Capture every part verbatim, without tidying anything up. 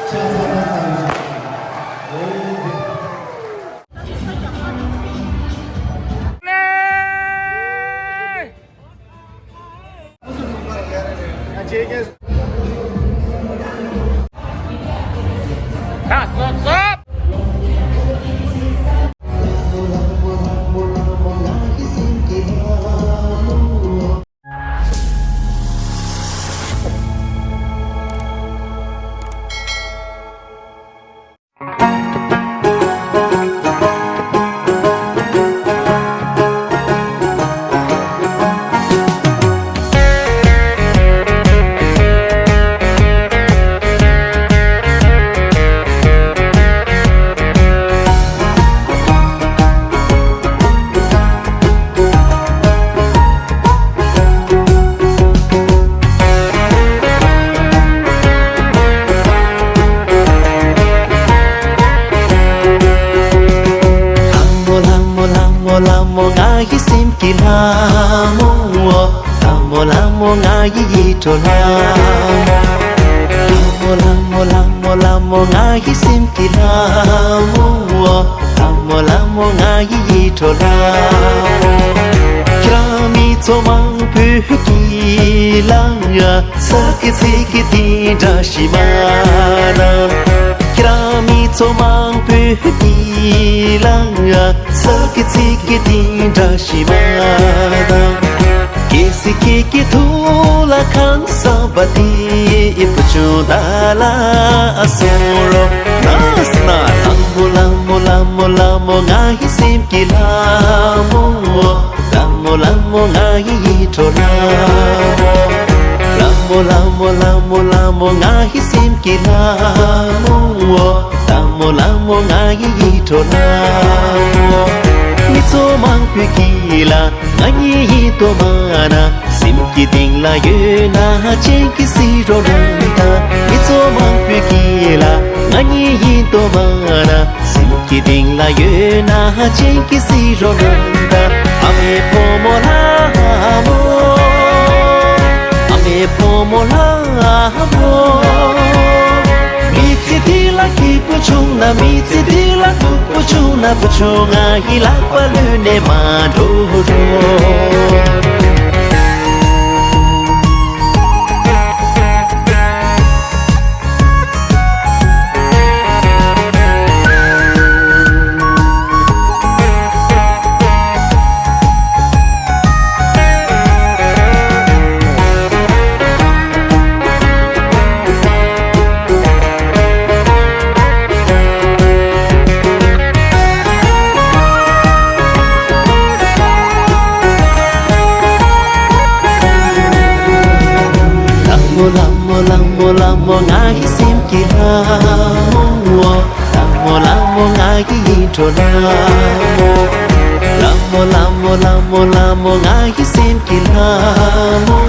ལྷ་མོ་ལྷ་མོ་ལྷ་མོ་ང་ཡི་སེམས་ཀྱི་ལྷ་མོ། ལྷ་མོ་ལྷ་མོ་ང་ཡི་ཡིད་འཕྲོག་ལྷ་མོ། ལྷ་མོ་ལྷ་མོ་ལྷ་མོ་ལྷ་མོ་ང་ཡི་སེམས་ཀྱི་ལྷ་མོ། ལྷ་མོ་ལྷ་མོ་ང་ཡི་ཡིད་འཕྲོག་ལྷ་མོ། ཁྱེད་རང་མི་ཚོ་མང་པོས་ཀྱི་ལ་ཡ། ཚ་གི་ཚིག་གི་དེ་འདྲ་ཞིག་མ་ར། ཁྱེད་རང་མི་ཚོ་མང་པོས་ཀྱི་ལ་ཡ། ཚ་གི་ཚིག་གི་དེ་འདྲ་ཞིག་མ་ར། གལ་སྲིད་ཁྱེད་ཀྱི་ཐུགས་ལ་ཁང་བཟང་པ་དེ་ཨི་བུ་ཆུང་ད་ལ་ཨ་སོང་རོ། ན་ས་ན་ལྷ་མོ་ལྷ་མོ་ལྷ་མོ་ལྷ་མོ་ང་ཡི་སེམས་ཀྱི་ལྷ་མོ། ལྷ་མོ་ལྷ་མོ་ང་ཡི་ཡིད་འཕྲོག་ལྷ་མོ། ལྷ་མོ་ལྷ་མོ་ལྷ་མོ་ལྷ་མོ་ང་ཡི་སེམས་ཀྱི་ལྷ་མོ། ལྷ་མོ་ལྷ་མོ་ང་ཡི་ཡིད་འཕྲོག་ལྷ་མོ། མི་ཚོ་མང་པོས་ཀྱི་ལ་ང་གཉིས་ཡིན་དོ་མ་ན། སེམས་ཀྱི་གཏིང་ལ་ཡོད་ན་ཅན་གྱི་སི་རོ་རང་ད། མི་ཚོ་མང་པོས་ཀྱི་ལ་ང་གཉིས་ཡིན་དོ་མ་ན། སེམས་ཀྱི་གཏིང་ལ་ཡོད་ན་ཅན་གྱི་སི་རོ་རང་ད། ཨ་མའི་བུ་མོ་ལྷ་མོ། ཨ་མའི་བུ་མོ་ལྷ་མོ། མི་ཚེ་འདི་ལ་སྐྱིད་པོ་བྱུང་ན། མི་ཚེ་འདི་ལ་སྡུག་པོ་བྱུང་ན། བུ་ཆུང་ང་ཡི་ལག་པ་ལུས་ནས་མ་འགྲོ་རོགས། ལྷ་མོ་ལྷ་མོ་ལྷ་མོ་ལྷ་མོ་ང་ཡི་སེམས་ཀྱི་ལྷ་མོ། ལྷ་མོ་ལྷ་མོ་ང་ཡི་ཡིད་འཕྲོག་ལྷ་མོ། ལྷ་མོ་ལྷ་མོ་ལྷ་མོ་ལྷ་མོ་ང་ཡི་སེམས་ཀྱི་ལྷ་མོ།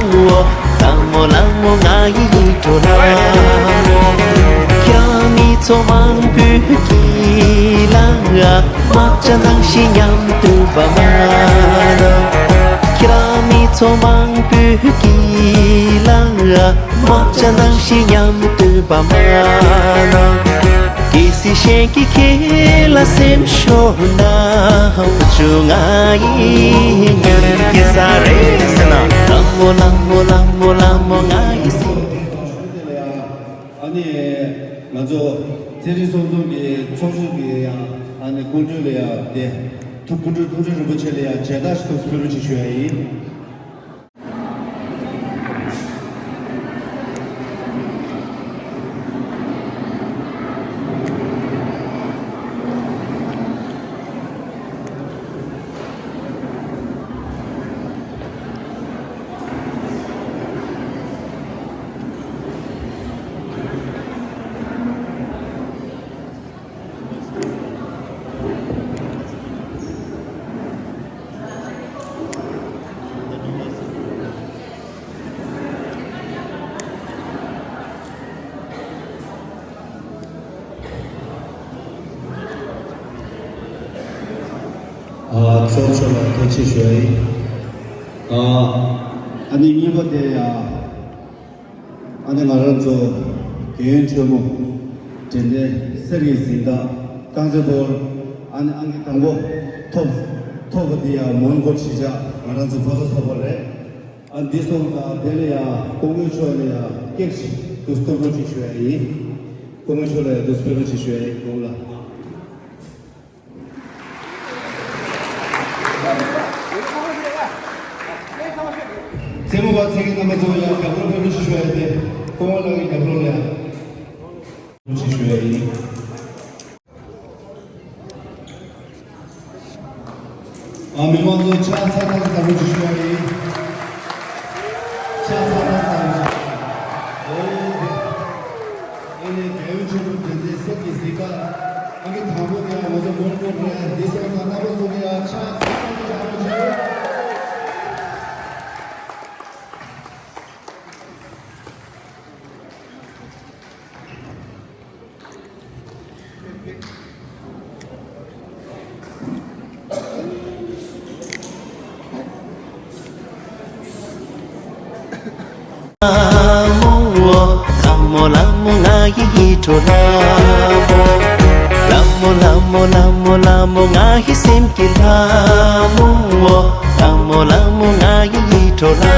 ལྷ་མོ་ལྷ་མོ་ང་ཡི་ཡིད་འཕྲོག་ལྷ་མོ། ཁྱེད་རང་མི་ཚོ་མང་པོས་ཀྱི་ལ་ཡ། དམག་ཆ་ནང་བཞིན་མཉམ་དུ་བ་མ་ན། ཁྱེད་རང་མི་ཚོ་མང་པོས་ཀྱི་ལ་ཡ། དམག་ཆ་ནང་བཞིན་མཉམ་དུ་བ་མ་ན། གལ་སྲིད་གཞན་གྱིས་ཁྱེད་ལ་སེམས་ཤོར་ན། བུ་ཆུང་ང་ཡི་ཉིན་གྱི་ས་རེད་ཟེར་ན། ལྷ་མོ་ལྷ་མོ་ལྷ་མོ་ལྷ་མོ་ང་ཡི་སེམས། ཨ་ནི་ང་ཚོ་ཚན་རིག་སོག་ཚོགས་ཀྱི་ཚོགས་ཞུགས་ཀྱི་ཡང་ཨ་ནི་སྐུ་མགྲོན་ལ་ཡང་དེ་ཐུགས་སྐུ་མགྲོན་ཐུགས་སྤྲུལ་རིན་པོ་ཆེ་ལ་ཡང་མཇལ་དར་ཞིག་ཐོགས་སུ་ཕུལ་རོགས་ཅིག་ཞུ་ཡ་ཡིན། ཨ་ཚོགས་གཙོ་ལ་ཐུགས་རྗེ་ཆེ་ཞུ་ཡ་ཡིན། ཨ་ཨ་ནི་གཉིས་པ་དེ་ཡ། ཨ་ནི་ང་རང་ཚོ་རྒན་ཡོལ་ཆེན་མོ། དྲན་རྟེན་གསེར་གྱི་གཟེངས་རྟགས་རྐང་རྩེད་སྤོལ་ཨང་ཨང་ཀི་དང་པོ་ཐོབ་ཐོབ་པ་དེ་ཡང་མོན་གྷོ་གཞིས་ཆགས་ང་རང་ཚོ་ཕོ་གསར་ཚོགས་པ་རེད། ཨ་འདི་སོང་ཙང་དེ་ལ་ཡང་སྐུ་ངོ་མཆོག་ལ་ཡང་སྐད་ཅིག་ཏུ་སྟོན་པོ་ཅིག་ཞུ་ཡ་ཡིན། སྐུ་ངོ་མཆོག་ལ་ཡང་དུ་སྤེལ་པོ་ཅིག་ཞུ་ཡ་ཡིན་སྐུ་ངོ་ལ། རྩེད་མོ་བ་ཚེ་གི་རྣམ་པ་ཚོ་ཡང་རྒྱབ་རོགས་སྤེལ་པོ་ཅིག་ཞུ་ཡ་ཡིན་ཏེ་སྐུ་ངོ་ལགས་ཀྱི་རྒྱབ་རོགས་ལ་ཡང་པོ་ཅིག་ཞུ་ཡ་ཡིན། ཨ་མི་མང་ཚོ་ཕྱག་འཚལ་ཐག་ལྟ་བུ་ཅིག་ཞུ་བ་ཡིན། ཕྱག་འཚལ་ཐག་ལྟ་བུ་ཅིག་ཞུ་བ་ཡིན། ཨོ། ཨ་ནི་རྒྱལ་ཡུམ་ཆེན་པོ་དྲན་རྟེན་གསེར་གྱི་གཟེངས་རྟགས་ཨ་ནི་དང་པོ་དེ་ཡང་ང་ཚོ་མོན་གྷོ་རེད། འདི་སོང་ཙང་རྣམ་པ་ཚོ་གི་ཡང་ཕྱག་འཚལ་ཐག་ལྟ་བུ་ཅིག་ཞུ་བ་ཡིན། ལྷ་མོ་ལྷ་མོ་ང་ཡི་ཡིད་འཕྲོག་ལྷ་མོ། ལྷ་མོ་ལྷ་མོ་ལྷ་མོ་ལྷ་མོ་ང་ཡི་སེམས་ཀྱི་ལྷ་མོ། ལྷ་མོ་ལྷ་མོ་ང་ཡི་ཡིད་འཕྲོག་ལྷ་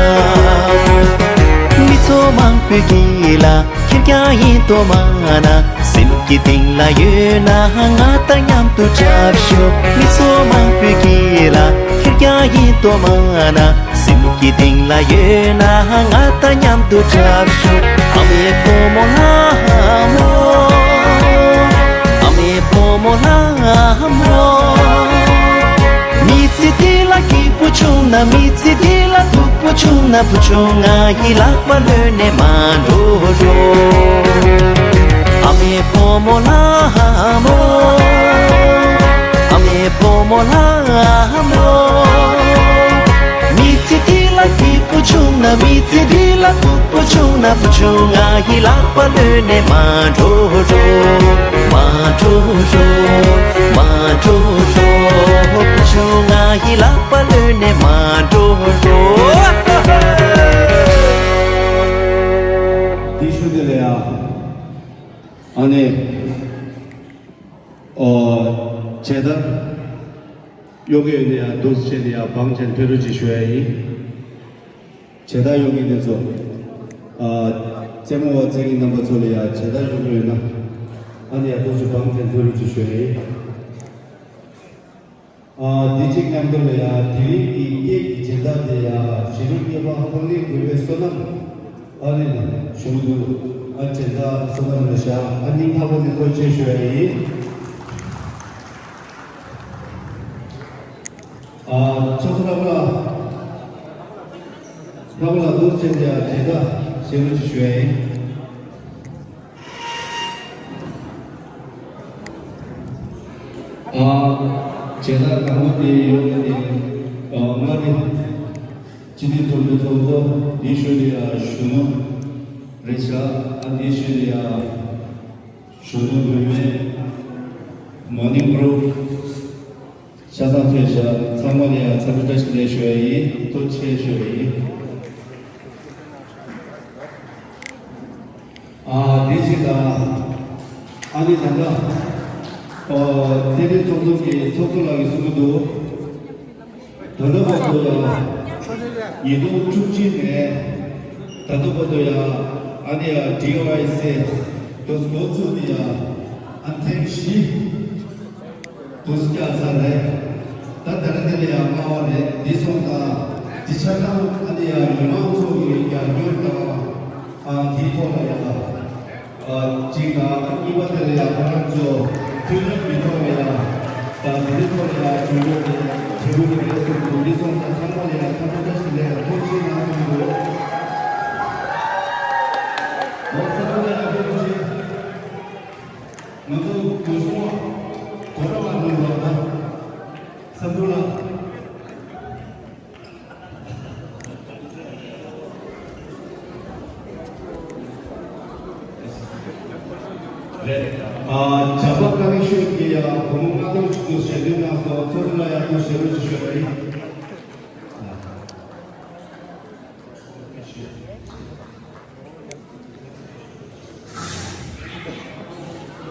མོ། མི་ཚོགས་མང་པོའི་དཀྱིལ་ལ། ཁེར་རྐྱང་ཡིན་དོ་མ་ན། སེམས་ཀྱི་གཏིང་ལ་ཡོད་ན་ང་དང་མཉམ་དུ་འཁྲབ་ཤོག་མི་ཚོགས་མང་པོའི་དཀྱིལ་ལ། ཁེར་རྐྱང་ཡིན་དོ་མ་ན། སེམས་ཀྱི་གཏིང་ལ་ཡོད་ན་ང་དང་མཉམ་དུ་འཁྲབ་ཤོག་ཨ་མའི་བུ་མོ་ལྷ་མོ། ཨ་མའི་བུ་མོ་ལྷ་མོ། མི་ཚེ་འདི་ལ་སྐྱིད་པོ་བྱུང་ན། མི་ཚེ་འདི་ལ་སྡུག་པོ་བྱུང་ན། བུ་ཆུང་ང་ཡི་ལག་པ་ལོན་ནས་མ་འགྲོ་རོགས། ཨ་མའི་བུ་མོ་ལྷ་མོ། ཨ་མའི་བུ་མོ་ལྷ་མོ། མི་ཚེ་འདི་ལ་སྐྱིད་པོ་བྱུང་ན། མི་ཚེ་འདི་ལ་སྡུག་པོ་བྱུང་ན། བུ་ཆུང་ང་ཡི་ལག་པ་ལོན་ནས་མ་འགྲོ་རོགས། མ་འགྲོ་རོགས། མ་འགྲོ་རོགས། བུ་ཆུང་ང་ཡི་ལག་པ་ལོན་ནས་མ་འགྲོ་རོགས། འདི་ཞུ་དེ་ལ་ཡ། ཨ་ནི། ཨོ། བྱེད་ད། གཡོག་གི་ཡོད་ནི་ཡ་འདུག་བྱེད་དེ་ཡ་བང་ཆེན་ཕེ་རུ་ཅིག་ཞུ་ཡ་ཡིན། བྱེད་ད་གཡོག་གི་དེ་ཚོ། ཨ། རྩེད་མོ་བ་རྩེད་གི་རྣམ་པ་ཚོ་ལ་ཡ་བྱེད་ད་གཡོག་གི་ཡོད་ན། ཨ་ནི་ཡ་འདུག་ཅིག་བང་ཆེན་ཕེ་རུ་ཅིག་ཞུ་ཡ་ཡིན། ཨ། འདི་གཅིག་མཉམ་དུ་ལ་ཡ་དེ་རིང་གི་སྐད་ཀྱི་སྦྱིན་བདག་དེ་ཡ་ཞི་ལུ་སྐྱེས་པ་ཧོར་གླིང་དགོན་པའི་བསོད་ནམས་ཨ་ནི་ན་ཞུ་གི་འདུག་ཨ་སྦྱིན་བདག་བསོད་ནམས་རེད་ཤག་ཨ་སྙིང་ཐག་པ་ནས་ཐུགས་རྗེ་ཆེ་ཞུ་ཡ་ཡིན། ཨ་ཚོགས་གཙོ་རྣམ་པ་རྣམ་པ་ལ་ཐུགས་རྗེ་ཆེ་ཡ་སྦྱིན་བདག་ཞེ་པོ་ཅིག་ཞུ་ཡ་ཡིན། ཨ། བྱས་ན་དང་པོ་དེ་ཡོད་ནི་དེ། ཨ། ང་ནི་སྤྱི་འཐུས་ཚོགས་པའི་ཚོགས་གཙོ། དེའི་ཤུལ་དེ་ཡང་གཞོན་ནུ་རེད་ཤག་ཨ་དེའི་ཤུལ་དེ་ཡང་གཞོན་ནུ་བུད་མེད། མོར་ནིང་གུ་རུབ། ཆ་ཚང་ཐོས་ཤག་ཚང་མ་ལ་ཡང་འཚམས་འདྲི་བཀྲ་ཤིས་བདེ་ལེགས་ཞུ་ཡ་ཡིན། ཐུགས་རྗེ་ཆེ་ཞུ་ཡ་ཡིན། ཨ་དེ་བཞིན་དང་། ཨ་ནི་ད་ལྟ། ཨོ། རྩེད་འགྲན་ཚོགས་འཛོམས་ཀྱི་ཚོགས་གཙོ་ལགས་ཀྱིས་གསུང་གི་འདུག་ད་ལྟ་བར་དུ་ཡང་། ཉིས་སྟོང་བཅུ་གཅིག་ནས་ད་ལྟ་བར་དུ་ཡང་ཨ་ནི་ཡང་ཌི་ཝའི་སི་དུས་ལོ་ཚུན་ནས་ཡང་ཨ་ཐེངས་བཞི། དུས་བཀག་ཚར་རེད། ད་ད་རེས་དེ་ལ་ཡང་སྨྲ་བ་རེད། འདི་སོང་ཙང་འདི་ཆ་ཚང་ཨ་ནི་ཡང་མི་མང་ཚོ་གི་རྒྱབ་སྐྱོར་དང་། ཨ་འདིའི་ཐོག་ལ་ཡང་། ཨ་གཅིག་དང་གཉིས་པ་དེ་ལ་ཡང་ཁོ་རང་ཚོ་མཐུན་ལམ་གྱི་ཐོག་ལ་ཡང་། ད་འདིའི་ཐོག་ལ་ཡང་ཇུས་འགོད་དེ་བྱེད་དགོས་ཀྱི་རེད་གསུངས་འདུག་འདི་སོང་ཙང་ཚང་མ་ལ་ཡང་འཚམས་འདྲི་བཀྲ་ཤིས་བདེ་ལེགས་ཐུགས་རྗེ་ཆེ་གནང་གསུངས་འདུག་འོ་ས་ཁུལ་ལ་ཡང་ཕེབས་རོགས་བྱེད། ང་ཚོ་གོ་ཤོང་གོ་ར་བ་ནང་ལ་བ་ས་འབུ་ལ། རེད། ཨ་ཇ་པ་ཀ་ནི་ཤོད་ཀྱི་ཡ་བུ་མོ་ལྔ་སྟོང་ཅིག་ཏུ་ཞལ་འདོན་གནང་སོང་། ཚོགས་གཙོ་ལ་ཡ་ཐུགས་རྗེ་ཆེ་ཞུ་ཡ་ཡིན། ཨ། ཨ་ནི་ད་ལྟ་ང་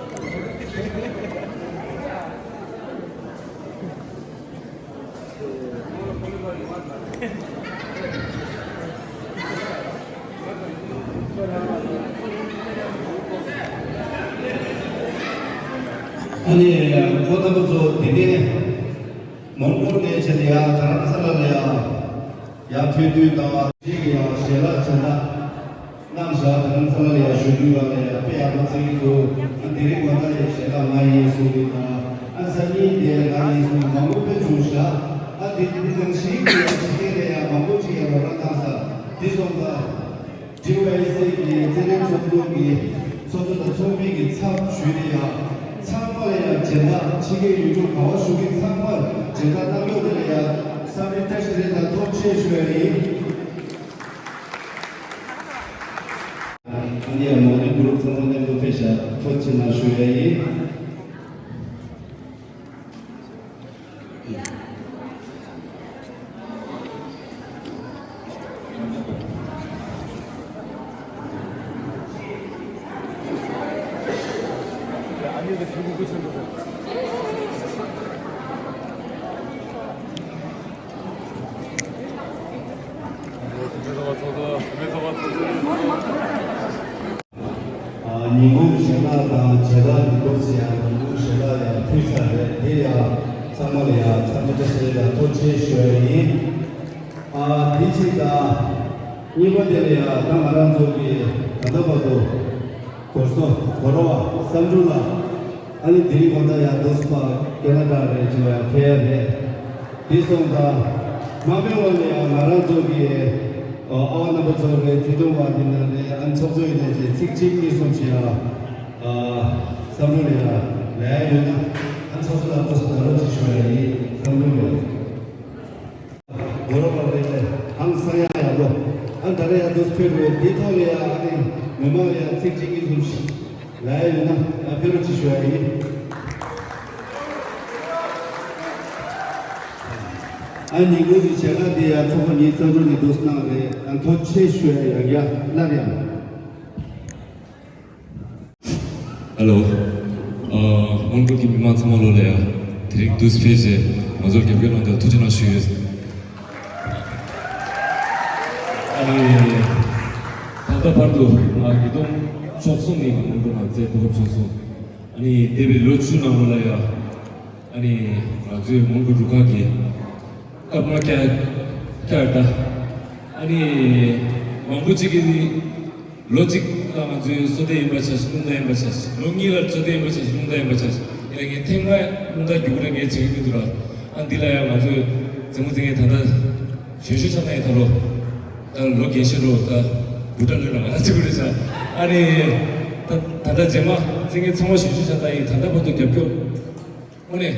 ཨ་ནི་ཁོ་རྣམ་པ་ཚོ་དེ་ནས་མོན་གྷོ་ནས་བྱས་ནས་ཡར་རྡ་རམ་ས་ལ་ལ་ཡར་ཡར་ཕེབས་དུས་དང་ཞིག་ཡང་ཞལ་ལག་ཕྱག་ལག་གནང་བཞག་རྡ་རམ་ས་ལ་ལ་ཡར་བཞུགས་དུས་ག་ལ་ཡར་དཔེ་ཡག་པོ་མཛད་ཀྱི་འདུག་ཨ་དེ་རིང་ང་ད་ཡར་ཞལ་ལག་ང་ཡིན་གསུང་གི་དང་ཨ་སང་ཉིན་དེ་ང་ཡིན་གསུང་མང་པོ་དཔེ་བྱུང་བཞག་ཨ་དེ་དེ་ནང་བཞིན་གྱི་ཡར་ཕྱི་རྒྱལ་ལ་ཡར་མང་པོ་ཅིག་ཡར་རོགས་རམ་གནང་ས་དེ་སོང་ཙང་། ཊི་ཝའེ་ཨེས་ཨེ་གི་རྩེད་རིགས་ཚོགས་འདུ་གི་ཚོགས་གཙོ་དང་ཚོགས་མི་གི་ཚབ་ཞུས་ཏེ་ཡང་ཚང་མ་ལ་ཡང་སྦྱིན་བདག་ཕྱི་རྒྱལ་ཡུལ་གྲུ་ག་བ་བཞུགས་མཁན་ཚང་མར་སྦྱིན་བདག་གནང་རོགས་དེ་ལ་ཡང་བསམ་འཕྲིན་བཀྲ་ཤིས་རེད་དང་ཐུགས་རྗེ་ཆེ་ཞུ་ཡ་ཡིན། ཨ་ནི་ཡང་མ་ཎི་གུ་རུབ་ཚང་མ་མཉམ་དུ་ཕེབས་ཤག་ཐུགས་རྗེ་ཆེ་གནང་ཞུ་ཡ་ཡིན། ཉིན་གུང་ཞལ་ལག་དང་བྱེ་བྲག་ཉིན་གུང་ཞལ་ལག་ཡང་ཕུལ་ཚར་རེད། དེ་ཡང་ཚང་མ་ལ་ཡང་འཚམས་འདྲི་བཀྲ་ཤིས་བདེ་ལེགས་དང་ཐུགས་རྗེ་ཆེ་ཞུ་ཡ་ཡིན། ཨ་དེ་གཅིག་དང་། གཉིས་པ་དེ་ལ་ཡང་ད་ང་རང་ཚོ་གི་ད་ལྟ་བར་དུ་སྒོར་སོ་སྒོར་བ་བསམ་འགྲུབ་ལགས། ཨ་ནི་དེ་རིང་ང་ཚོ་ཡང་དུས་ཕ་ཁེ་ན་ཌ་རེད་ཅེས་ཡང་ཕེབས་ཡ་རེད། དེ་སོང་ཙང་མ་དཔེ་བ་ལ་ཡང་ང་རང་ཚོ་གི་ཨ་བ་རྣམ་པ་ཚོ་རེད། བརྩེ་དུང་བ་འདི་ན་རེད། ཨ་ནི་ཚོགས་གཙོ་ཡིན་ནའི་ཅིག་ཚིག་གཅིག་གཉིས་གསུམ་ཅིག་ཡང་བསམ་བློ་ལ་ཡང་ལས་ཡོད་ན་ཨ་ནི་ཚོགས་གཙོ་ལ་སྐུ་གཟུགས་ད་རོགས་ཅིག་ཞུ་ཡ་ཡིན་བསམ་བློ་ཡོད། དགོས་རོགས་པ་རེད་ལས་ཧང་སང་ཡ་ཡག་པོ། ཨ་ད་རེ་ཡ་དུས་ཕེབས་རེད། འདི་ཐོག་ལ་ཡ་ཨ་ནི་མི་མང་ལ་ཡ་ཚིག་གཅིག་གཉིས་གསུམ་ཞིག་ལ་ཡ་ཡོད་ན་ཡ་ཕེབས་རོགས་ཅིག་ཞུ་ཡ་ཡིན། ཨ་ཉིན་གུང་གི་ཞལ་ལག་འདི་ཡ་ཚོགས་པ་ཉིད་རྩ་འཛུགས་ནས་འདུག་གནང་རེད། ཨ་ཐུགས་རྗེ་ཆེ་ཞུ་ཡ་ཡང་ཡ་སླར་ཡང་། ཧེ་ལོ། ཨ་མོན་གྷོ་གི་མི་མང་ཚང་མ་ལོ་ལ་ཡ་དེ་རིང་དུས་ཕེབས་རྗེས་ང་ཚོར་རྒྱབ་སྐྱོར་གནང་དེར་ཐུགས་རྗེ་གནང་ཞུ་ཡོད། ཨ་ནི་ད་ལྟ་བར་དུ་ང་ཉིས་སྟོང་བཅུ་གསུམ་ནས་མོན་གྷོ་ནང་རྩེད་མོ་རྩེ་བྱུང་སོང་། ཨ་ནི་འདས་པའི་ལོ་བཅུ་ནང་ལོ་ལ་ཡ་ཨ་ནི་ང་ཚོའི་མོན་གྷོ་རུ་ཁག་གི་སྐར་མ་བསྐྱར་བསྐྱར་ད་ཨ་ནི་མང་པོ་ཅིག་གིས། ལོ་གཅིག་ལ་ང་ཚོའི་བསོད་བདེ་ཡིན་པ་ཆ་ཞིག་རླུང་རྟ་ཡིན་པ་ཆ་ཞིག་ལོ་གཉིས་ལ་བསོད་བདེ་ཡིན་པ་ཆ་ཞིག་རླུང་རྟ་ཡིན་པ་ཆ་ཞིག་ཡིན་ན་ངས་ཐེངས་མ་རླུང་རྟ་རྒྱུག་རེ་ངས་བྱེད་ཀྱི་མི་འདུག་ར། ཨ་འདི་ལ་ཡང་ང་ཚོས་རྩེད་མོ་རྩེ་མཁན་ད་ལྟ་གཞོན་གཞོན་ཆགས་ན་ཡིན་ད་ལོ། ད་ལོ་རྒན་ཤོས་རོ་ད་བུ་ཕྲ་ལོས་ལ་ང་ཚོ་རྩེ་གི་རེད་ཤག་ཨ་ནི་ད་ད་ལྟ་རྗེས་མ་རྩེད་མཁན་ཚང་མ་གཞོན་གཞོན་ཆགས་ད་ཡིན། ད་ལྟ་བར་དུ་རྒྱབ་སྐྱོར། དངོས་གནས་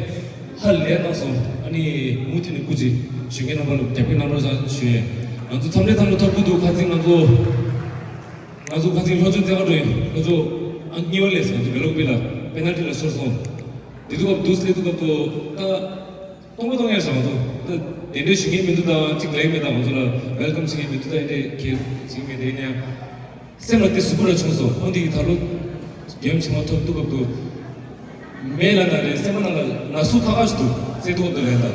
ཧ་ལས་གནང་སོང་། ཨ་ནི་མུ་མཐུད་ནས་སྐུ་མཁྱེན་གཞོན་སྐྱེས་རྣམ་པ་ལ་རྒྱབ་སྐྱོར་གནང་རོགས་ཞུ་ཡས། ང་ཚོ་མཚམས་རེ་མཚམས་རེ་ཐོབ་ཀྱི་འདུག་ཁ་སང་ང་ཚོ་ང་ཚོ་ཁ་སང་ལྷོ་ཕྱོགས་རྩེད་གར་འགྲོ་ཡིན། ལྷོ་ཕྱོགས་ཨ་གཉིས་པ་སླེབས་སོང་། ང་ཚོ་བེ་ལོག་པི་ལ་པེ་ནལ་ཊི་ལ་ཤོར་སོང་། དེ་དུས་སྐབས་དུས་སླེབས་དུས་སྐབས་དུ་ད་སྟོང་པ་སྟོང་ཡར་བཞག་ང་ཚོ་ད་གདན་འདྲེན་ཞུ་མཁན་མི་འདུག་ད་གཅིག་ལས་མེད། ད་ང་ཚོ་ལ་ཝེལ་ཀམ་བྱེད་མཁན་མི་འདུག་ད་ཨེ་འདྲས་གལ་བྱེད་མཁན་དེ་ཡིན་ཡང་། སེམས་ལ་དེ་ཟུག་པོ་ར་བྱུང་སོང་། ཨོ་འདི་གི་ད་ལོ་རྒྱལ་ཡུམ་ཆེན་མོ་ཐོབ་ཐུབ་བབ་འདུག་མེད་ལ་ན་རེ་སེམས་པ་ནང་ལ་ན་ཟུག་ཁ་ཁ་ཞིག་འདུག་རྩེད་ཐོག་ཏུ་རེད་ད།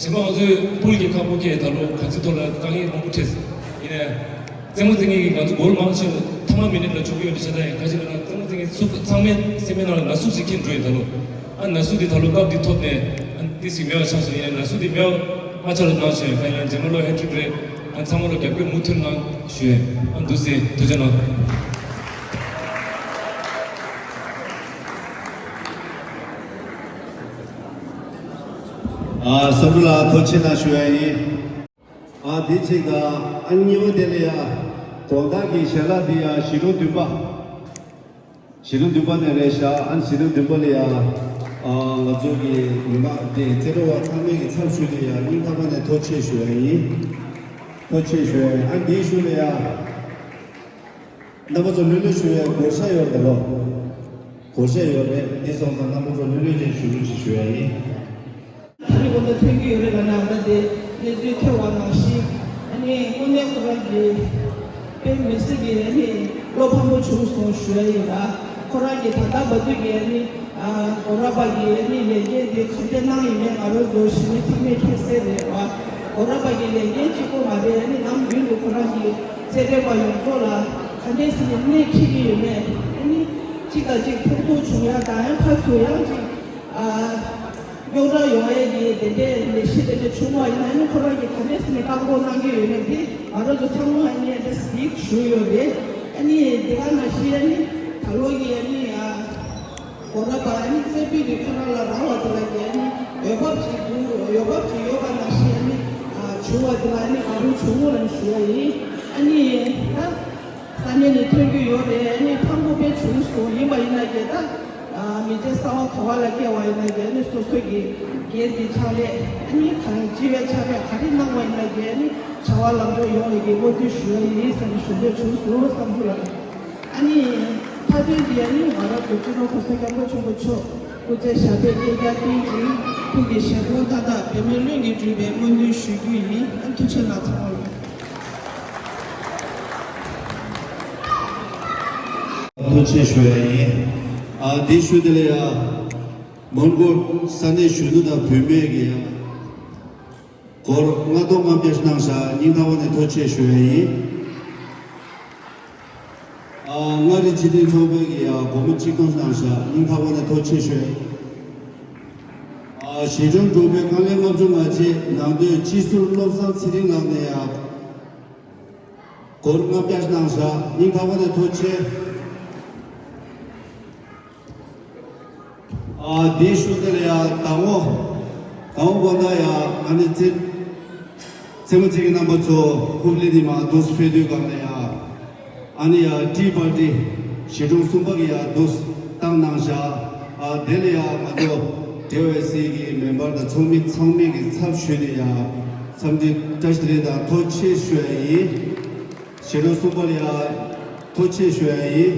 གཞན་པ་ང་ཚོའི་ཕུལ་གྱི་ཁག་པོ་སྐད་ད་ལོ་ག་ཚོད་ཐོག་ལ་དཀའ་ངལ་མང་པོ་འཕྲད་ཡིན་ནའི། རྩེད་མོ་རྩེ་མཁན་གྱི་ང་ཚོ་གོལ་མང་ཆེ་ཐ་མ་མི་ནིཊ་ལ་བཅུ་དགུ་ཡོད་འདྲ་ཆ་ད་ཡིན། ཁ་ཤས་ལ་ན་རྩེད་མོ་རྩེ་མཁན་ཚོ་ཚང་མའི་སེམས་པའི་ནང་ལ་ན་ཟུག་ཅིག་འཁྱེར་འགྲོ་ཡིན་ད་ལོ། ཨ་ན་ཟུག་དེ་ད་ལོ་སྐབས་དེ་ཐོབ་ནས་ཨ་ཏི་སི་མེད་པ་ཆགས་སོང་། ཡིན་ན་ན་ཟུག་དེ་མེད་པ་མ་ཆགས་རོགས་གནང་ཞུ་ཡ། ཁ་ཡིན་ན་རྗེས་མ་ལོ་ཧེ་ཊི་རིག་རེད། ཨ་ཚང་མ་ལོ་རྒྱབ་སྐྱོར་མུ་མཐུད་གནང་ཞུ་ཡ། ཨ་འདུག་སེ་ཐུགས་རྗེ་གནང་། ཨ་བསམ་འགྲུབ་ལགས་ཐུགས་རྗེ་གནང་ཞུ་ཡ་ཡིན། ཨ་དེ་གཅིག་དང་ཨ་གཉིས་པ་དེ་ལ་ཡ་དགོང་དག་གི་ཞལ་ལག་འདི་ཡ་གཞིས་གྲོང་བདུན་པ། གཞིས་གྲོང་བདུན་པ་ནས་རེད་ཤག་ཨ་ནི་གཞིས་གྲོང་བདུན་པ་ལ་ཡ། ཨ་ང་ཚོ་གི་མི་མང་དེ་རྩེད་འགྲོ་བ་ཚང་མའི་གི་ཚབ་ཞུས་ཏེ་ཡ་སྙིང་ཐག་པ་ནས་ཐུགས་རྗེ་ཆེ་ཞུ་ཡ་ཡིན། ཐུགས་རྗེ་ཆེ་ཞུ་ཡ་ཡིན། ཨ་འདིའི་གཞུག་ལ་ཡ། རྣམ་པ་ཚོ་ལྷོད་ལྷོད་ཞུ་ཡ་བགོ་བཤའ་ཡོད་རེད་ལོ། བགོ་བཤའ་ཡོད་རེད། འདི་སོང་ཙང་རྣམ་པ་ཚོ་ལྷོད་ལྷོད་ཅན་ཞུ་རོགས་ཅིག་ཞུ་ཡ་ཡིན། ད་རེས་འོ་ན་ཐོན་གྱི་ཡོད་རེད་ལ་ན། ད་དེ་གནས་ཚུལ་ཐོས་པ་ནང་བཞིན་ཨ་ནི་དངོས་གནས་ཁོ་རང་གི་དཔེ་མི་སྲིད་ཀྱི་ཨ་ནི་བློ་ཕམ་པོ་བྱུང་སོང་ཞུ་ཡ་ཡིན་ལ། ཁོ་རང་གི་ད་ལྟ་བར་དུ་གི་ཨ་ནི་ཨ་སྒོ་ར་པ་གི་ཨ་ནི་ལས་འགན་དེ་ག་འདྲ་གནང་ཡིན་མིན་ང་རང་ཚོ་ཞི་མི་ཚང་མས་མཁྱེན་གསལ་རེད་བ། སྒོ་ར་པ་གི་ལས་འགན་གཅིག་པོ་མ་རེད། ཨ་ནི་ནམ་རྒྱུན་དུ་ཁོ་རང་གི་རྩེད་འགྲན་པ་ཡོངས་རྫོགས་ལ་ག་འདྲས་ཟེར་ནས་སྣེ་ཁྲིད་ཀྱི་ཡོད་མེད། ཨ་ནི་གཅིག་དང་གཅིག་ཕོག་ཐུག་བྱུང་ཡ་དང་ཡང་ཕར་ཚུར་ཡང་གཅིག་རྙོག་དྲ་ཡོང་ཡས་ཀྱི་དེ་འདྲའི་ལས་གཞི་དེ་འདྲ་བྱུང་བ་ཡིན་ན་ནི་ཁོ་རང་གིས་ག་འདྲས་ནས་བཀག་འགོག་གནང་གི་ཡོད་མེད་དེ་ང་རང་ཚོ་ཚང་མ་ཨ་ནི་ཨ་འདྲས་ཞིག་ཞུས་ཡོད་རེད། ཨ་ནི་དེ་ག་ནང་བཞིན་ཨ་ནི་ད་ལོ་གི་ཨ་ནི་གོ་ལ་པ་ཨ་ནི་རྩེ་ཕུད་དེ་ཁོ་རང་ལ་རག་པ་དེ་ལ་གི་ཨ་ནི་འོས་འབབ་ཅིག་འདུག་འོས་འབབ་ཅིག་ཡོད་པ་ནང་བཞིན་ཨ་ནི་བྱུང་བ་དེ་ལ་ཨ་ནི་དགའ་པོ་བྱུང་ངོ་ལ་ཞུ་ཡ་ཡིན། ཨ་ནི་ད། ས་གནས་ནས་ཐོན་རྒྱུ་ཡོད་རེད། ཨ་ནི་ཕངས་པོ་དཔེ་བྱུང་སོང་། ཡིན་པ་ཡིན་ན་གལ་ཏེ་མི་ཚེ་གསར་བ་ག་བ་ལ་སྐྱེ་བ་ཡིན་ན་གལ་ཏེ་སོ་སོ་གི་སྒེར་གྱི་ཕྱག་ལས་ཨ་ནི་གང་སྤྱི་བའི་ཕྱག་ལས་ག་རེ་གནང་བ་ཡིན་ན་གལ་ཏེ་བྱ་བ་ལམ་འགྲོ་ཡོང་བའི་གི་བསྔོ་འདུན་ཞུ་ཡ་ཡིན་ཟེར་ནས་ཞུ་འདོད་བྱུང་སོང་བསམ་གྱི་ལགས། ཨ་ནི་མཐའ་དོན་གྱི་ཨ་ནི་ང་རང་ཚོ་སྤྱི་ནོར་གོང་ས་སྐྱབས་མགོན་ཆེན་པོ་མཆོག་སྐུ་ཚེ་ཞབས་པད་བསྐལ་བརྒྱར་བརྟན་ཅིང་ཁོང་གི་ཞལ་དགོངས་མཐའ་དག་འབད་མེད་ལྷུན་གྱིས་འགྲུབ་པའི་སྨོན་འདུན་ཞུ་རྒྱུ་ཡིན། ཨ་ཐུགས་རྗེ་གནང་ཚང་མ་ལ། ཐུགས་རྗེ་ཆེ་ཞུ་ཡ་ཡིན། ཨ་དེ་ཞུ་དེ་ལ་ཡ། མོན་གྷོ་ས་གནས་གཞོན་ནུ་དང་བུད་མེད་ཀྱི་ཡ། སྒོར་ལྔ་སྟོང་ལྔ་བརྒྱ་གནང་བཞག་སྙིང་ཐག་པ་ནས་ཐུགས་རྗེ་ཆེ་ཞུ་ཡ་ཡིན། ཨ་མངའ་རིས་སྤྱི་མཐུན་ཚོགས་པའི་གི་ཡ་སྒོར་མོ་གཅིག་སྟོང་གནང་བཞག་སྙིང་ཐག་པ་ནས་ཐུགས་རྗེ་ཆེ་ཞུ་ཡ་ཡིན། ཨ་གཞིས་གྲོང་དྲུག་པའི་དཀའ་ལས་ལྔ་བཅུ་ང་གཅིག་ནང་སྡོད་སྤྱི་ཟུར་བློ་བཟང་ཚེ་རིང་ལགས་ནས་ཡ། སྒོར་ལྔ་བརྒྱ་གནང་བཞག་སྙིང་ཐག་པ་ནས་ཐུགས་རྗེ་ཆེ། ཨ་དེའི་ཤུལ་དེ་ལ་ཡ་ཟླ་ངོ་ཟླ་ངོ་དགོང་དག་ཡ་ཨ་ནི་རྩེད་རྩེད་མོ་རྩེ་མཁན་རྣམ་པ་ཚོ་ཧུབ་ལི་ནི་མ་འདུག་སེ་ཕེབས་དུས་སྒང་ལ་ཡ་ཨ་ནི་ཡ་ཏི་པར་ཊི་གཞིས་གྲོང་གསུམ་པ་གི་ཡ་འདུག་སེ་བཏང་གནང་བཞག་ཨ་དེ་ལ་ཡ་ང་ཚོ་ཌི་ཝའི་སི་གི་མེམ་བར་དང་ཚོགས་མི་ཚང་མས་ཀྱི་ཚབ་ཞུས་ཏེ་ཡ་འཚམས་འདྲི་བཀྲ་ཤིས་བདེ་ལེགས་དང་ཐུགས་རྗེ་ཆེ་ཞུ་ཡ་ཡིན། གཞིས་གྲོང་གསུམ་པ་ལ་ཡ་ཐུགས་རྗེ་ཆེ་ཞུ་ཡ་ཡིན།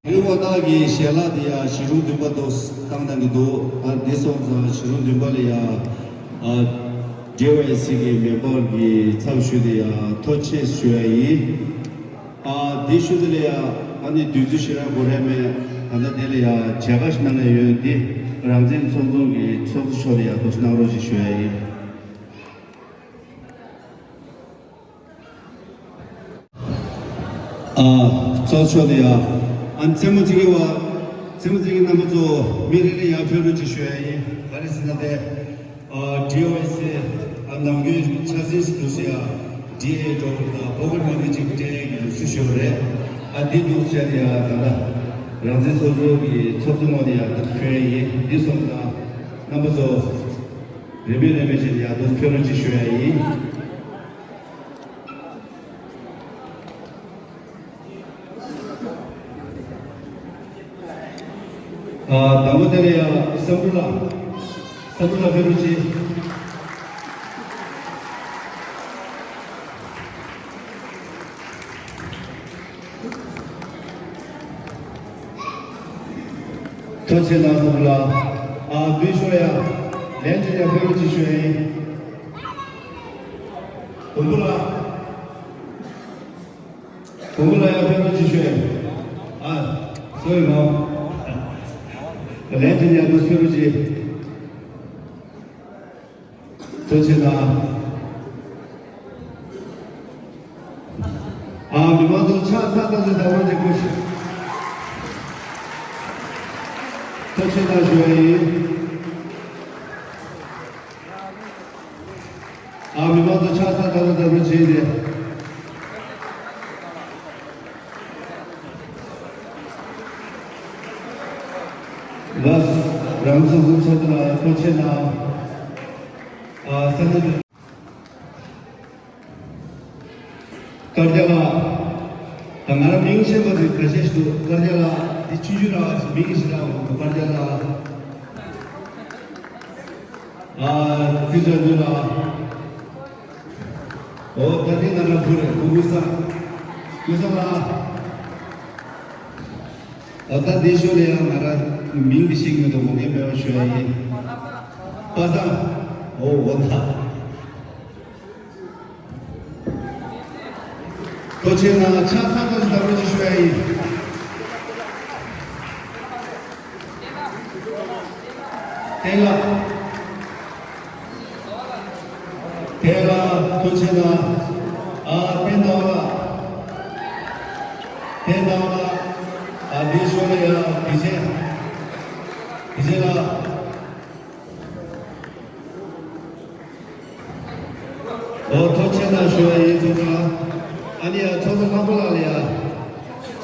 དེ་བ་དག་གི་ཞལ་ལག་དེ་ཡ་གཞིས་གྲོང་བདུན་པ་འདུག་སེ་བཏང་གནང་གི་འདུག་ཨ་འདི་སོང་ཙང་གཞིས་གྲོང་བདུན་པ་ལ་ཡ་ཨ་ཌི་ཝའི་སི་གི་མེམ་བར་གྱི་ཚབ་ཞུས་ཏེ་ཡ་ཐུགས་རྗེ་ཆེ་ཞུ་ཡ་ཡིན། ཨ་འདི་ཞུ་དེ་ལ་ཡ་ཨ་ནི་དུས་ཚོད་ཞེ་དྲག་འགོར་ཡ་མེད། ད་ལྟ་དེ་ལ་ཡ་མཇལ་ཁ་ཞིག་གནང་ཡ་ཡོད། འདི་རང་བཙན་ཚོགས་ཆུང་གི་ཚོགས་གཙོ་མཆོག་ལ་ཡ་ཐུགས་རྗེ་གནང་རོགས་ཞེས་ཞུ་ཡ་ཡིན། ཨ་ཚོགས་གཙོ་དེ་ཡ། ཨ་རྩེད་མོ་རྩེ་མཁན་བ། རྩེད་མོ་རྩེ་མཁན་རྣམ་པ་ཚོ་མི་རེ་རེ་ཡར་ཕེབས་རོགས་ཅེས་ཞུ་ཡ་ཡིན། ག་རེ་ཟེར་ན་དེ། ཨ་ཌི་ཝའི་སི་ཨ་ནམ་རྒྱུན་ཆ་ཚང་ཞིག་འདུག་སེ་ཡ། ཌི་ཨེ་འགྲོ་དང་པོ་ཀེཊ་མ་ནི་ཅིག་སྤྲད་ཡ་གི་ལུགས་སྲོལ་ཞིག་ཡོད་རེད། ཨ་འདི་འདུག་སེ་བྱས་ཏེ་ཡ་ད་ལྟ་རང་བཙན་ཚོགས་གཙོ་གི་ཚོགས་གཙོ་ངོས་ནས་ཡ་ད་ཕེབས་ཡ་ཡིན། འདི་སོང་ཙང་རྣམ་པ་ཚོ་རེ་མོས་རེ་མོས་བྱས་ནས་ཡ་ད་ཕེབས་རོགས་ཅེས་ཞུ་ཡ་ཡིན། ཨ་དང་པོ་དེ་ལ་ཡ་བསམ་འགྲུབ་ལགས། བསམ་འགྲུབ་ལགས་ཕེབས་རོགས་གྱིས། ཐུགས་རྗེ་གནང་། བསམ་འགྲུབ་ལགས། ཨ་དེའི་ཤུལ་ལ་ཡ་ལན་ཅིག་ཡ་ཕེབས་རོགས་ཅེས་ཞུ་ཡ་ཡིན། དུམ་བུ་ལགས། དུམ་བུ་ལགས་ཡར་ཕེབས་རོགས་ཅེས་ཞུ། ཨ་སོ་རི་མོ། ལན་ཅིག་ཡར་དུ་ཕེབས་རོགས་ཅེས། ཐུགས་རྗེ་གནང་། ཨ་མི་མང་ཚོ་ཕྱག་འཚལ་ཐབས་ཀྱི་བདག་པོ་ཅིག་སྐུ་ཞབས། ཐུགས་རྗེ་གནང་ཞུ་བ་ཡིན། ཨ་མི་མང་ཚོ་ཕྱག་འཚལ་ཐབས་ལ་འདྲ་པོ་བྱས་ཏེ། ལགས། རང་ཚོ་ཚོགས་གཙོ་ལ་ཐུགས་རྗེ་གནང་། ཨ་ས་གནས་དཀར་རྒྱ་ལགས། ད་ང་རང་མིང་ཤེས་པ་དེ་ཁ་ཤས་ཤིག་འདུག་དཀར་རྒྱ་ལགས་འདི་ཆུང་ཆུང་ར་མིང་ཞིག་ར་འོང་འདུག་དཀར་རྒྱ་ལགས། ཨ་ཙི་ཅང་ཙི་ལགས། ཨོ་ད་འདི་ང་རང་བུ་རེད། བུ་ཀུན་བཟང་། ཀུན་བཟང་ལགས། ཨོ་ད་འདི་ཤོད་ལ་ཡང་ང་རང་མིང་འདི་ཤེས་ཀྱི་མི་འདུག་ངོ་རྒོལ་མེད་པ་ཞུ་ཡ་ཡིན། པ་སངས། ཨོ་འོ་ད། ཐུགས་རྗེ་གནང་། ཕྱག་འཚལ་ཐབས་ཀྱི་བདག་པོ་ཅིག་ཞུ་ཡ་ཡིན། བསྟན་ལགས། བསྟན་ལགས་ཐུགས་རྗེ་གནང་། ཨ་བསྟན་ཟླ་བ་ལགས། བསྟན་ཟླ་བ་ལགས། ཨ་འདིའི་ཤུལ་ལ་ཡ་དགེ་ཆེ། དགེ་ཆེ་ལགས།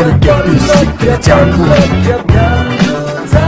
སྤོ་ལོ་རྒྱག་དུས་སི་ཀ་ལི་ལྗང་གུ། ང་ཚོ་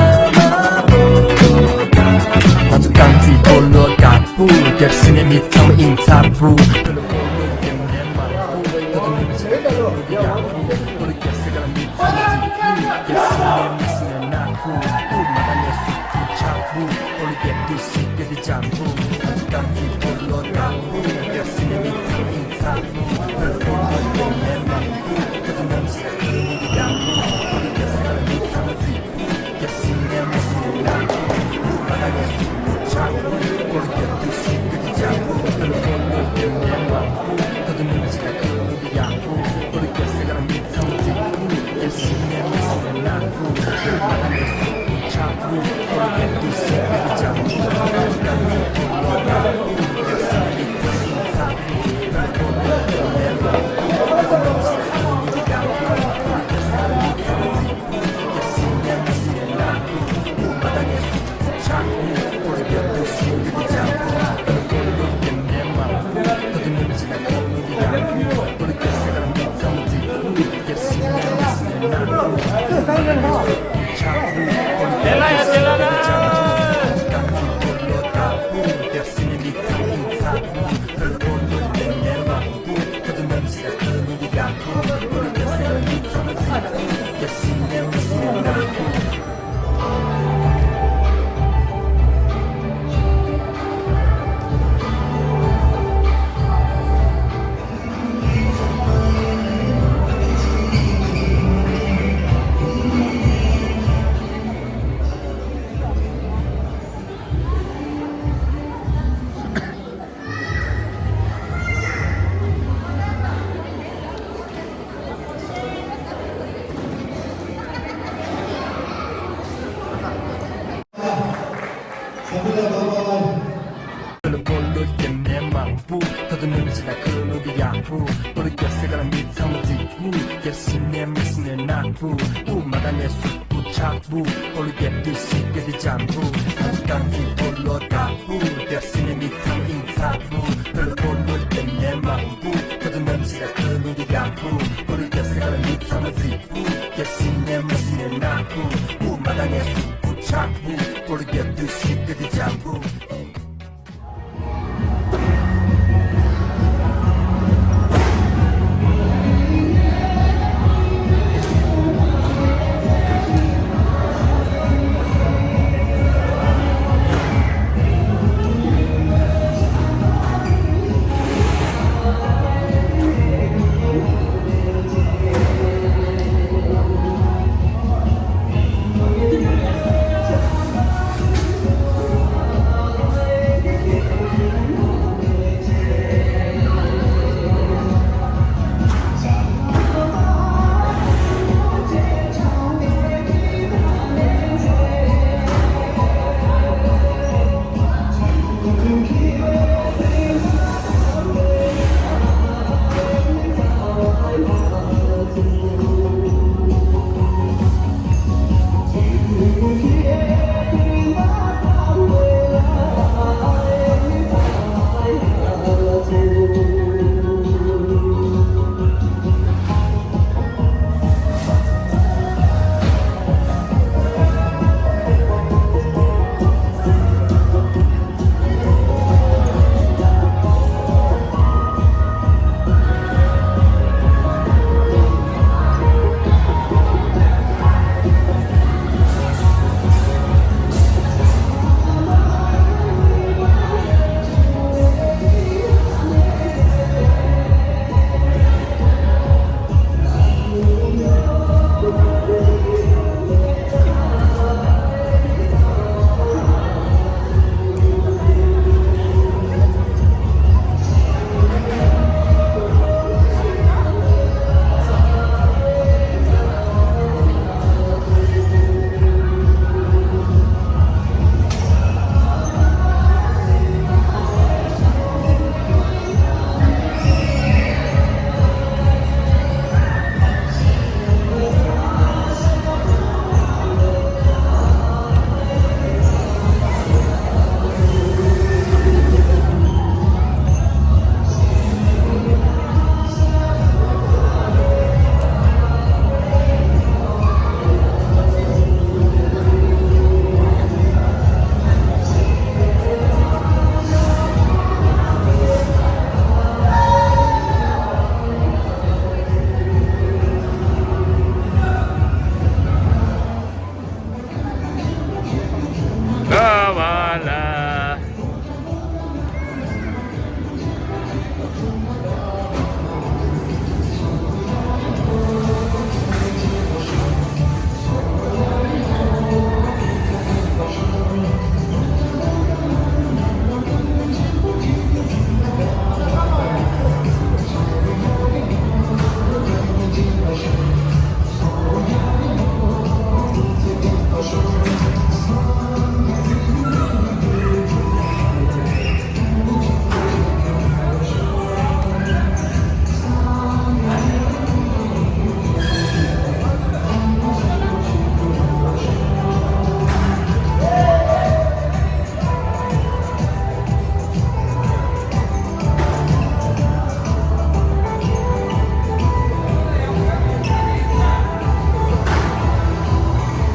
རྐང་རྩེད་སྤོ་ལོ་དཀར་པོ། རྒྱབ་སེ་ནས་མི་ཚང་མ་ཨིན་ཚ་པོ། སྤོ་ལོ་སྤོ་ལོ་རྒྱབ་ནས་མང་པོ། ད་དུང་མི་ཚེ་ལ་སྤོ་ལོ་ཡག་པོ། སྤོ་ལོ་རྒྱག་སེ་ག་ལ་མི་ཚང་མ་རྫིག་པོ། རྒྱབ་སེ་ནས་མི་སེ་ནས་ནག་པོ། སྤོ་ལོ་མ་ད་ནས་སུ་ཆགས་པོ། སྤོ་ལོ་རྒྱག་དུས་སི་ཀ་ལི་ལྗང་གུ། ང་ཚོ་རྐང་རྩེད་སྤོ་ལོ་དཀར་པོ། རྒྱབ་སེ་ནས་མི་ཚང་མ་ཨིན་ཚ་པོ། སྤོ་ལོ་སྤོ་ལོ་རྒྱབ་ནས་མང་པོ། ད་དུང་མི་ཚེ་ལ་སྤོ་ལོ་ཡག་པོ། སྤོ་ལོ་རྒྱག་སེ་ག་ལ་མི་ཚང་མ་རྫིག་པོ། རྒྱབ་སེ་ནས་མི་སེ་ནས་ནག་པོ། སྤོ་ལོ་མ་ད་ནས་སུ་ཆགས་པོ། སྤོ་ལོ་རྒྱག་དུས་སི་ཀ་ལི་ལྗང་གུ། སྤོ་ལོ་སྤོ་ལོ་རྒྱབ་ནས་མང་པོ། ད་དུང་མི་ཚེ་ལ་སྤོ་ལོ་ཡག་པོ། སྤོ་ལོ་རྒྱག་སེ་ག་ལ་མི་ཚང་མ་རྫིག་པོ། རྒྱབ་སེ་ནས་མི་སེ་ནས་ནག་པོ། སྤོ་ལོ་མ་ད་ནས་སུ་ཆགས་པོ། སྤོ་ལོ་རྒྱག་དུས་སི་ཀ་ལི་ལྗང་གུ། ང་ཚོ་རྐང་རྩེད་སྤོ་ སྤོ་ལོ་རྒྱབ་ནས་མང་པོ། ད་དུང་ནམ་ཞིག་ལ་ཁ་ལོ་འདི་ཡག་པོ། སྤོ་ལོ་རྒྱབ་སེ་ག་ལ་མི་ཚང་མ་རྫིག་པོ། རྒྱབ་ཤི་ནས་མི་ཤི་ནས་ནག་པོ། དབུ་མ་དང་ནས་གཟུགས་པོ་ཆག་པོ། སྤོ་ལོ་རྒྱབ་དུས་ཤི་ག་དེ་འཇམ་པོ། ང་ཚོ་རྐང་འཛིན་སྤོ་ལོ་དགའ་པོ། རྒྱབ་ཤི་ནས་མི་ཚང་མ་ཨིན་ཚ་པོ། སྤོ་ལོ་སྤོ་ལོ་རྒྱབ་ནས་མང་པོ། ད་དུང་ནམ་ཞིག་ལ་ཁ་ལོ་འདི་ཡག་པོ། སྤོ་ལོ་རྒྱབ་སེ་ག་ལ་མི་ཚང་མ་རྫིག་པོ། རྒྱབ་ཤི་ནས་མི་ཤི་ནས་ནག་པོ། དབུ་མ་དང་ནས་གཟུགས་པོ་ཆག་པོ། སྤོ་ལོ་རྒྱབ་དུས་ཤི་ག་དེ་འཇམ་པོ།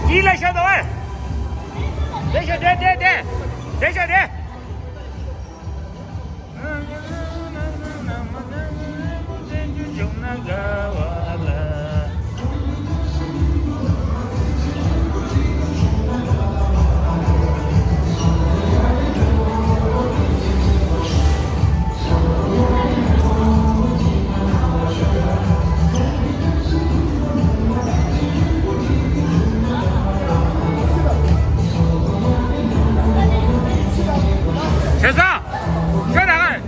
ཡིད་ལ་ཤར་དང་། དེ་ཤར་དེ་དེ་དེ། དེ་ཤར་དེ། བྱས་ཙང་། ཁྱོད་རང་།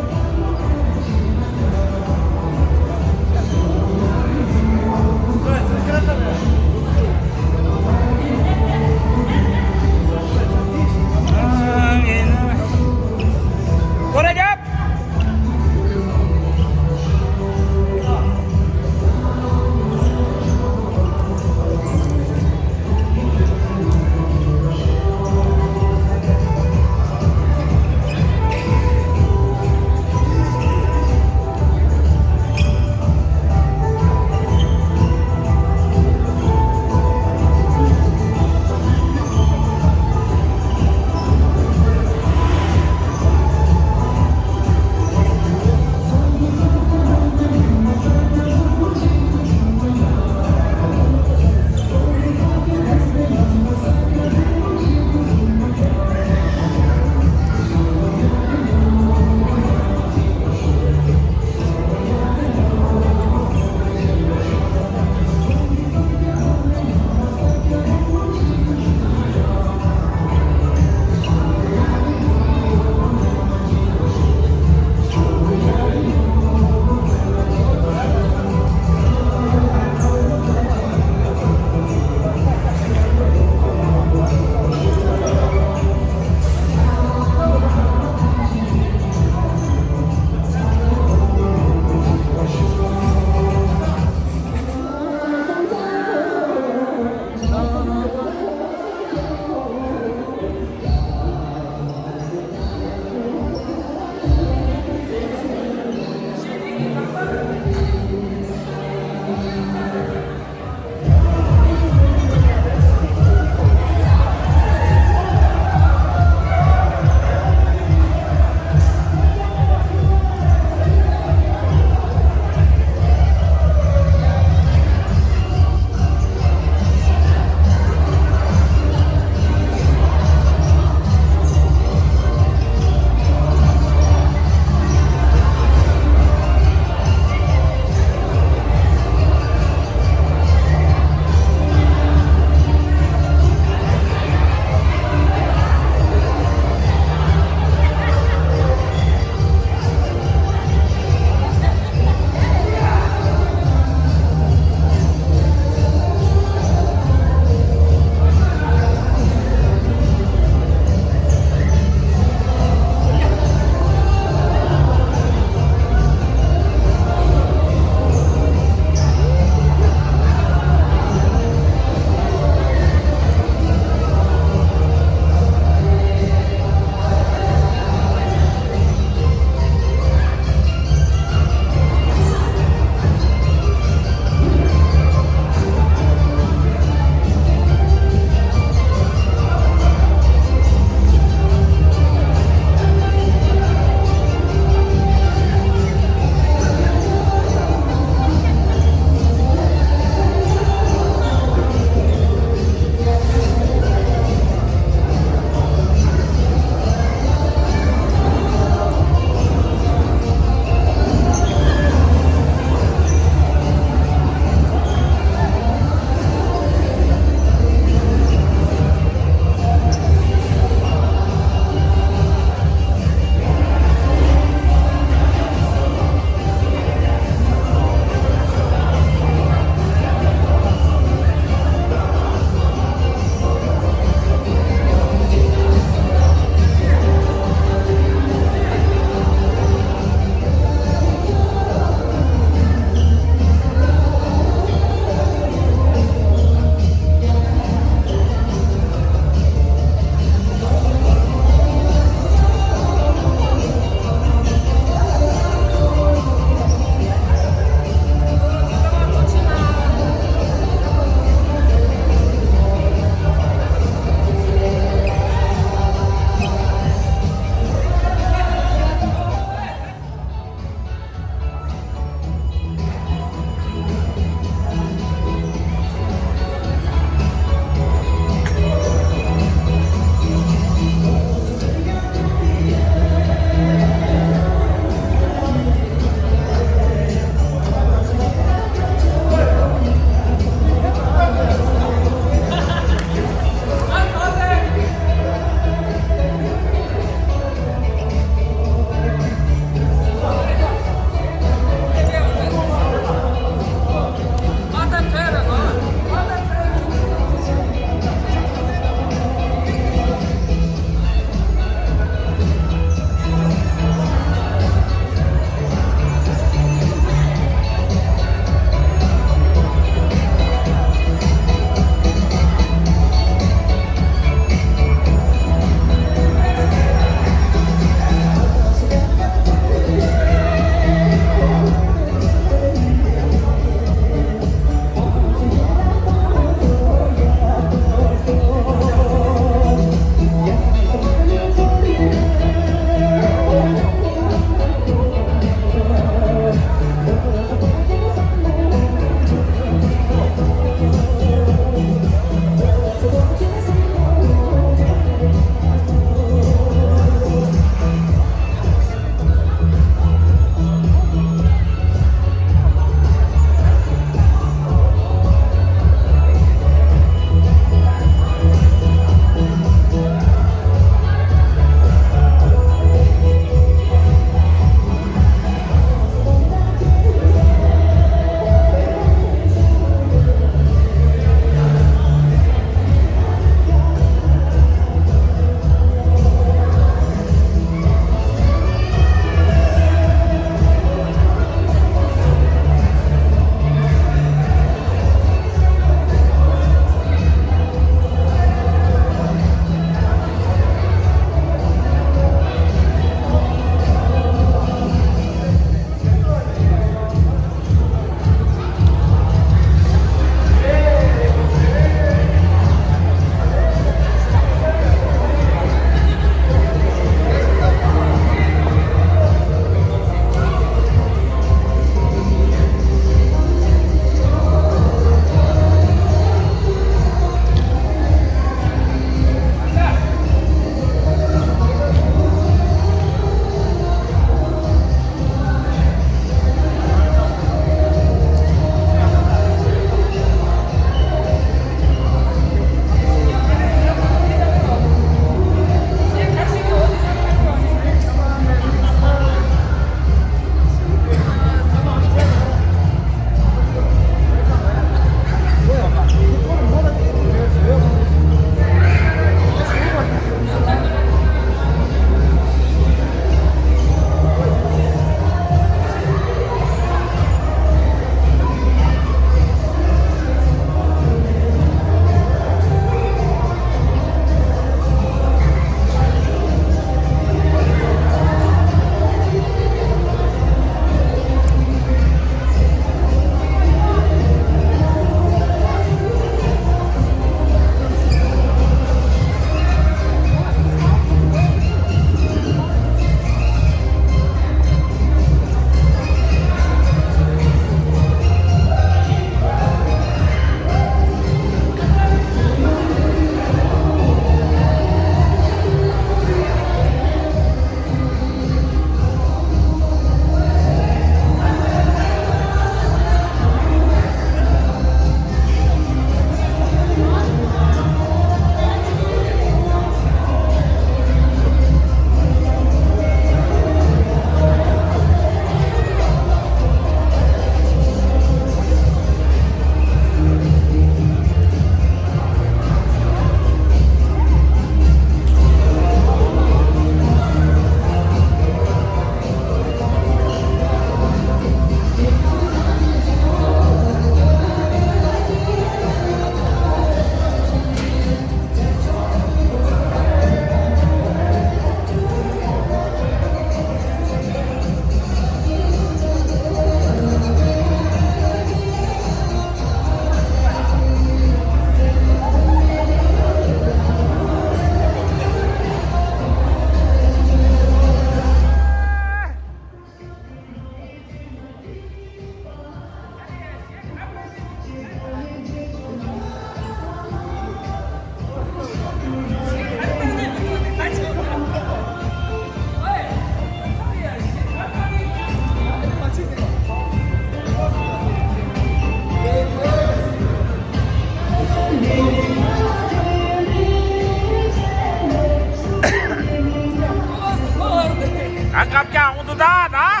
ཀ་ཀྱང་འོང་དུ་ད་ད།